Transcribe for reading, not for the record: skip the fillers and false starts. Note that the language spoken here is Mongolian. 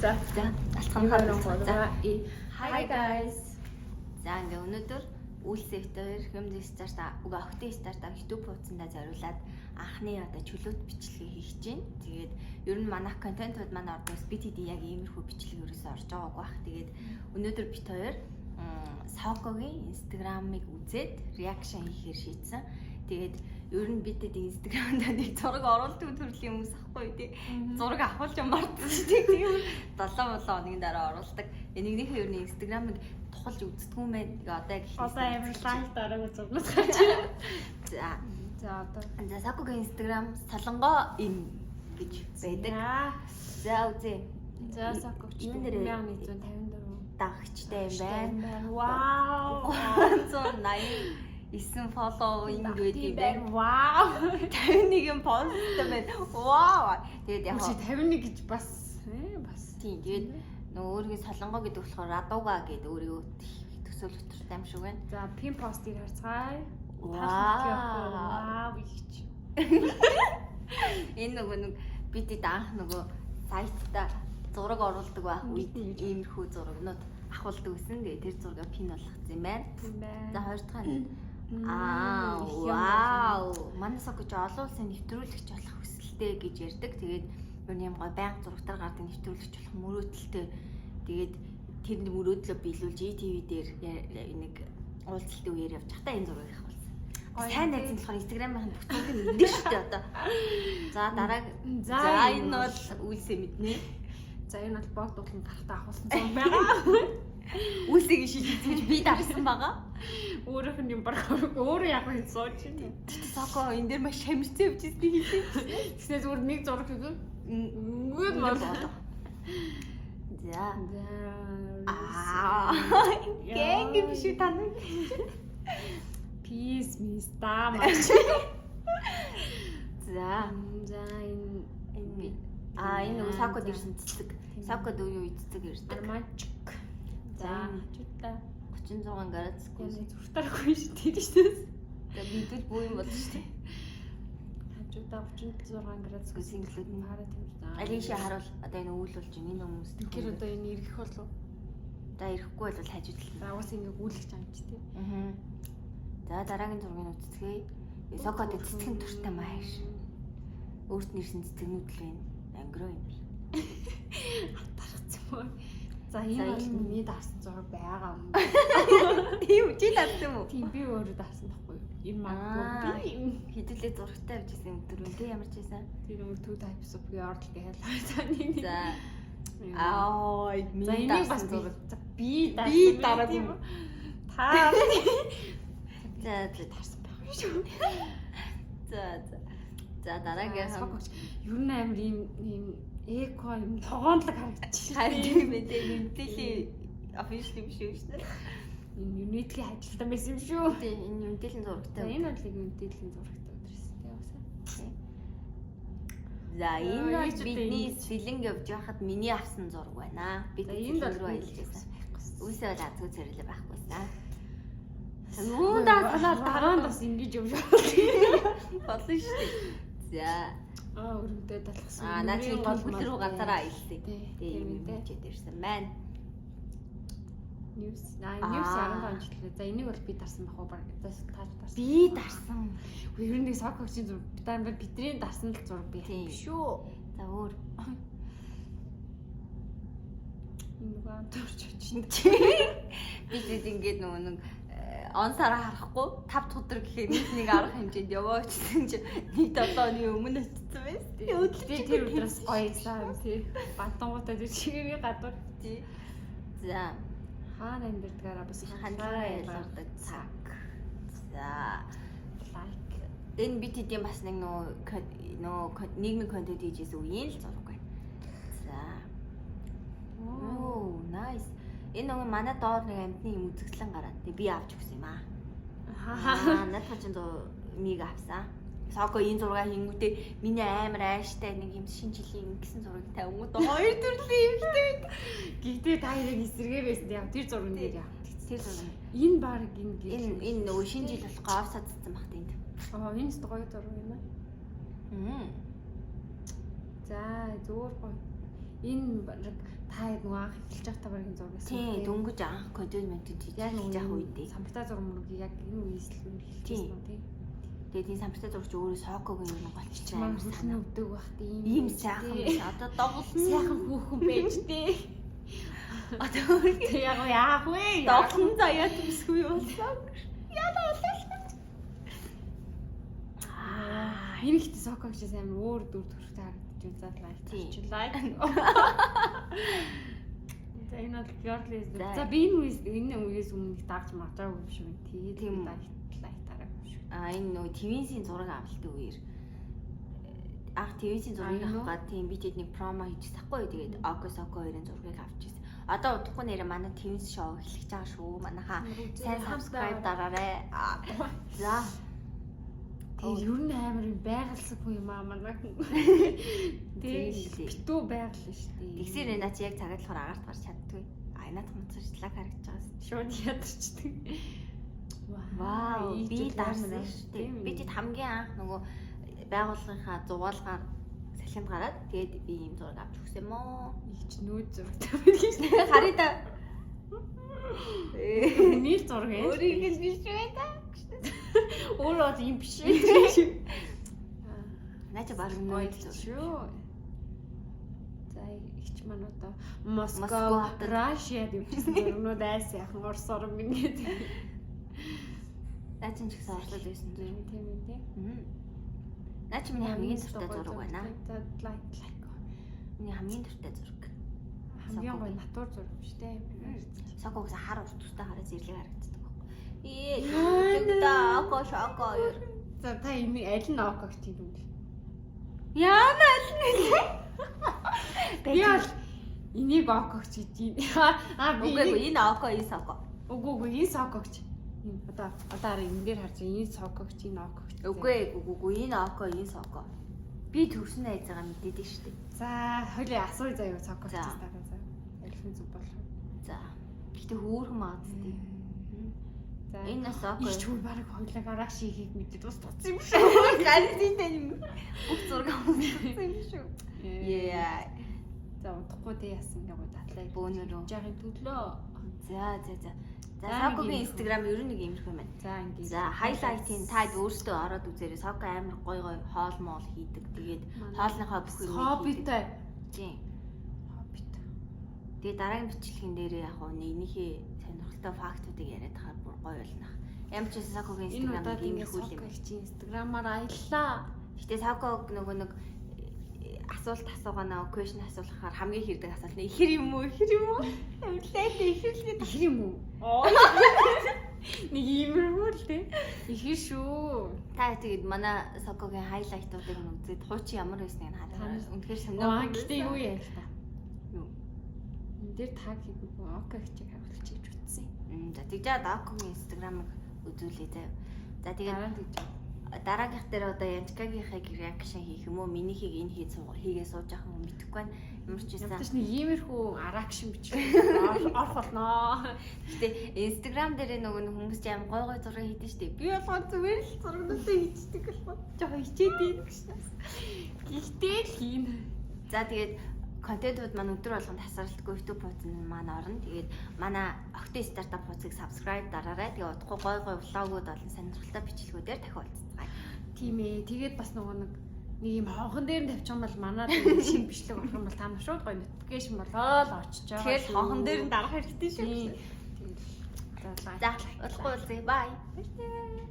За. За, алцхан. За. Hi guys. За, ингээ өнөөдөр үйлсээ хоёр хэмжээ старт үгүй охтын стартап YouTube хуудсандаа зориулаад анхны одоо чөлөөт бичлэгийг хийх чинь. Тэгээд ер нь манайх контентууд манай ордоос бит хэдий яг иймэрхүү бичлэг ерөөсөө орж байгаагүй бах. Тэгээд өнөөдөр бит хоёр Сокогийн Instagram-ыг үзээд reaction хийхээр шийдсэн. Тэгээд ер нь бид хэд Instagram-да нэг зураг оруулдаг төрлийн хүмүүс ахгүй тий. Зураг авахулж мартсан шүү дээ. Тийм 7 7 хоногийн дараа оруулдаг. Нэгнийхээ ер нь Instagram-ыг тухалж үздэг юм байна. Тэгээ одоо яг Одоо амар like дараагүй зургууд гарч ирээ. За. За, одоо. За, Сокогийн Instagram солонгоо им гэж байдаг. За, үзье. За, Сокогч Юун дээрээ? 1154 дагагчтай юм байна. Вау. 389 follow ингэ байдаг юм байна. Вау. 51 посттой байна. Вау. Тэгээд яг Чи 51 гэж бас бас. Тийм, тэгээд нөгөө өөрийн солонгоо гэдэг болохоор Радуга гэдэг өөрийгөө төсөөлөх тууртай юм шиг байна. За, pin post-ыг харцгаая. Вау. Вау гэж. Энэ нөгөө нэг бид хэд анх нөгөө сайтта зураг оруулдаг байх үед иймэрхүү зурагнууд авахулдаг гэсэн. Тэгээд тэр зураг pin болгоцсон юм байна. Тийм байна. За, хоёр дахь нь аа, вау. Манай Соко ч олон улсын нэвтрүүлэгч болох хүсэлтэй гэж ярьдаг. Тэгээд юу юм гой байнга зурагтаар гардаг нэвтрүүлэгч болох мөрөөдөлтэй. Тэгээд тэр мөрөөдлөө биелүүлж ETV дээр нэг уулзалтын үеэр явж байхдаа энэ зургийг авахулсан. Гоё Сайн юм. найз нь болохоор Instagram-ын бүх зургийг мэдэн шүү дээ одоо. За, дараа За, за, энэ бол үйлсээ мэднэ. За, энэ бол бог дуулан гарахтаа авахулсан зураг байгаа. Үйлсийг шийдэж гэж би дарсан байгаа. Өөрөөх нь юм баг өөрөө яг юм сууж байна. Тэгтээ Соко энэ дээр маш шамирцсан явж ирснийг хэлээ. Тэгснээр зүгээр нэг зураг хийгөө. Ингээд Ингээд болоо. За. За. Аа. Гэнг юм биш үү та нар? Peace miss та маш. За. За, энэ Энэ энэ нөгөө Сокод ирсэн цэцэг. Сокод үе үе цэцэг ирдэг. Армачик. За, хажуудаа 36 градус. яг зүртааргүй шүү дээ шүү дээ. За, бидвэл бүү юм болно шүү дээ. Хажуудаа 36 градус Гүсинглүүд нь. хараа тийм. Аль ийшээ харуул, одоо энэ өвөл болж байна. Энэ хүмүүс. Тэгэхээр одоо энэ ирэх болов. За, ирэхгүй бол хажууд тал. За, уус ингэ гүйлгэж байгаа юм чи тий. Аа. За, дараагийн зургийг үзцгээе. Сокод цэцгэн туртай мааш. Өөрт нь ирсэн цэцгнүүд л байна. Ангироо юм би. Атархсан юм. За, энэ За, бол энэ- миний дарсан зураг байгаа юм. Тийм үү? Чи дарсан юм уу? Тийм, би өөрөө дарсан байхгүй юу? Энэ Аа. магадгүй би юм. Хэдүүлээ зурагтай авч ирсэн өдөр үү? Тэ, ямар ч байсан. Тэр нөгөө two types of girl гэх за нэг. За. Аа, За, миний энийг бас дарсан би зураг. за, би дарсан. Би дараагүй. Тийм үү? Та За за дарсан байхгүй шүү. За за. За, дараагийн Сокогч ер нь амар ийм ийм эко юм ногоонлог харагдчих. Харин тийм ээ, Үнэтэлийн official юм шиг шүү дээ. Энэ Unity-ийн ажилтан байсан юм шүү. Тийм, энэ Үнэтэлийн За, зурагтай. энэ бол яг Unity-ийн зурагтай өдрөөс тийм бас. За, энэ бол энэ ч одоо бидний ингэж. сэлэнг явж байхад миний авсан зураг байна. Би За, энд бол рүү аялж байсан. Үүсээ бол азгүй царилаа байхгүйсэн. Юундаа санаад дараа нь бас ингэж явж Болно шүү дээ. За, Аа, өрөмдөө талхсан. аа, наа чи гол рүү ганцаараа аялсан. Тий, Тэгээ тийм юм ээ. бичээд ирсэн байна. News. Аа, news Аа. 15 жилээ. За, энийг бол би дарсан бах уу баг. За, тааж дарсан. Би дарсан. Үгүй, ер нь нэг сокогчийн зураг би таа бидний дарсан л зураг би Тийм. биш шүү. За, өөр. Энэ нөгөө амтурч очив. Би зэд ингээд нөгөө нэг он сараа харахгүй 5 дахь өдөр гэхээр нэг нэг арга хэмжээнд яваа очсон чи нэг 7 оны өмнө очсон байсан. Би тэр өдрөөс гоёсан тий. Бантангуудаа тэр чигээр гадуур. Тий. За, Хаана амьдардгаараа бас хандлага ялгардаг цаг. За, Like. энэ бид хэдийн бас нэг нөгөө нийгмийн контент хийжсэн үеийн л зураг байна. За. Оо, nice. Энэ нөгөө манай доор нэг амтны юм үзэсгэлэн гараад тэг би авч өгсөн юм аа. Аа, надад ч миг авсан. Соко энэ зураг хийнгүүтээ миний амар ааштай нэг юм шинэ жилийн ингэсэн зураг тавингууд хоёр төрлийн юмтай байдаг. Гэхдээ та хоёрыг эсрэгээр байсан. Яг тэр зурган дээр яг. Тэр зураг. Энэ баг энэ Энэ нөгөө шинэ жил болох гоов садсан багт энд. Аа, энэ ч гоё зураг юм аа. Мм. За, зөөр гоё. Энэ баг та нөгөө анх эхэлж байхдаа баг энэ зураг Тийм, дөнгөж анх контент ментент хийж яг эхэлж явах үедээ. Самбартай зураг мөргийг яг энэ үеэс л эхэлж Тийм. байсан уу тий. Тэгээд энэ самбартай зураг чи өөрөө Сокогийн юм болчихсон Маань амар хөлн санаа. өвдөг бах тий. Ийм сайхан биш. Одоо доголно. Сайхан хүүхэн байж тий. Одоо өөр Тэг яг яах вэ? доголн заяа төсгүй болсон. Яна болоо. Аа, энэ ихтэй Соко гэж амар өөр дүр төрхтэй харагдаж байна. За like Тийм. чи like. За энэ бол girl. За. За би энэ үеэс өмнө их дагж магадгүй юм шиг байна. Тэгээд Тийм үү. like like дараагүй юм шиг. А энэ нөгөө Твинсийн зураг авалтын үеэр анх Твинсийн зургийг А, энэ үү? авах гад тийм би тэд нэг промо хийчихсэн хгүй юу. Тэгээд Око Соко хоёрын зургийг авчихсан. Одоо удахгүй нэрээ манай Твинс шоу эхлэж байгаа шүү. Манайхаа сайн subscribe дараарай. Аа, за. Тэгээд ер нь амар юм байгалсаг хүн юм аа манай хүн. Тийм Тэгээд лээ. битүү байгаль шүү дээ. Тэгсээр наа чи яг цагаад болохоор агарт гарч чаддгүй. А наадах муцарчлаг харагдаж байгаас. Шууд ядарчдаг. Вау, ийм би ч дарсан амар шүү дээ. тийм Би тэд хамгийн анх нөгөө байгууллагынхаа зугаалгаар салхинд гараад тэгээд би ийм зураг авч өгсөн юм уу? Их ч нүүд зурагтай байдаг шүү дээ. Харъя та. Миний л зураг ээ. Өөрийг нь биш вэ та? Өөр бол юм биш ээ. Наа чи баг Гоё нүүд зураг. шүү. За их ч маань одоо Москва, Москва хотод. Russia гэвчсэн зургнууд айс яхан Орос орон минь гэдэг. Наа чи ч гэсэн орлол байсан Тийм зураг. тийм үү тий. Мм. Наа чи миний хамгийн дуртай зураг байна. За like like. Миний хамгийн дуртай зураг. Хамгийн гоё натур зураг биш тий. Сокогс хар урт тустай хараа зэрлэг харагддаг байхгүй. Ээ, Яа, зүгтээ око шоко. За та энэ аль нь око гэж юм бэ? Яна аль нь вэ? Би бол энийг око гэж юм. Аа би Үгүй энийг энэ око энэ соко. Үгүй үгүй энэ сокогч. Энэ одоо одоо хараа энэ дээр харж байгаа энэ сокогч энэ окогч. Үгүй үгүй үгүй энэ око энэ соко. Би төрсөн найзаагаа мэдээд шүү дээ. За хоёлаа асууя заяа сокогч За. дараа за. Аль нь зүг болох вэ? За. Гэтэ хөөрхөн магадгүй. За Энэ бас око. их ч үр баг хоёлаа гараа шийхийг мэдээд бас туцсан юм шүү. Гарцтай юм. Бүх зураг авсан юм шүү. Яа. За удахгүй тэ яасан ингээ гоо татлаа. Бөөнөрөө. Жаахан төлөө. За за за. За За, Сокогийн нэг Instagram ер нь нэг иймэрхүү юм байна. За ингээ. За highlight-ийн та өөртөө ороод үзээрэй. Соко амар гой гой хоол моол хийдэг. Тэгээд Манай хоолныхоо бүх юмыг хийдэг. Хоббитой. Тийм. Хоббит. Тэгээд дараагийн бичлэгэн дээр яг уу нэгнийхээ сонирхолтой фактуудыг яриад хахаар бүр гоё болно. Ямар ч байсан Сокогийн Энэ Instagram удаад нэг ингээ иймэрхүү л юм. Сокогч Instagram-аар аяллаа. Гэтэ Соког нөгөө нэг асуулт асуугаанаа question асуулахаар хамгийн хэрдэг асуулт нь ихэр юм уу ихэр юм уу? Амьдлаа ихэр л гэдэг. Ихэр юм уу? Нэг иймэрхүү л тий. Ихэр шүү. Та тэгээд манай Сокогийн highlight-уудыг нь үзээд хуучин ямар байсныг нь хараа. Үнэхээр Аа сонирхолтой. гэтээ юу яа л та. Юу? Энэ дээр таг хийгээгүй окогчийг харуулчих гэж утсан. За тэгжээд Окогийн Instagram-ыг үзүүлээ заяа. За тэгээд Дараа нь тэгж. дараагийнх дээр одоо Янчкагийнхыг reaction хийх юм уу? Минийхийг энэ хийж хийгээ сууж явах юм мэдэхгүй байна. Ямар ч байсан. Ямар ч нэг иймэрхүү reaction бичих орох болноо. Гэтэ Instagram дээр нөгөө нэг хүмүүс ч аим гой гой зураг хийдэж штэ. Би болгоо зүгээр л зургнуудаа хийчихдэг болохоор жоохон хичээд байна гэж. Гэхдээ л хийнэ. За тэгээд контентууд маань өдөр болгон тасралтгүй YouTube хуудсан маань орно. Тэгээд манай Октын стартап хуудсыг subscribe дараарай. Тэгээд удахгүй гой гой vlog ууд болон сонирхолтой бичлэгүүдээр дахин уулзцгаая. Тийм ээ. Тэгээд бас нөгөө нэг нэг юм хонхон дээр нь тавьчих юм бол манай шинэ бичлэг орох юм бол та нар шууд гоё notification болоод очиж байгаа. Тэгэхээр хонхон дээр нь дарах хэрэгтэй шүү. Тийм. Тэгэл за За, удахгүй уулзъя. Bye. Баярлалаа.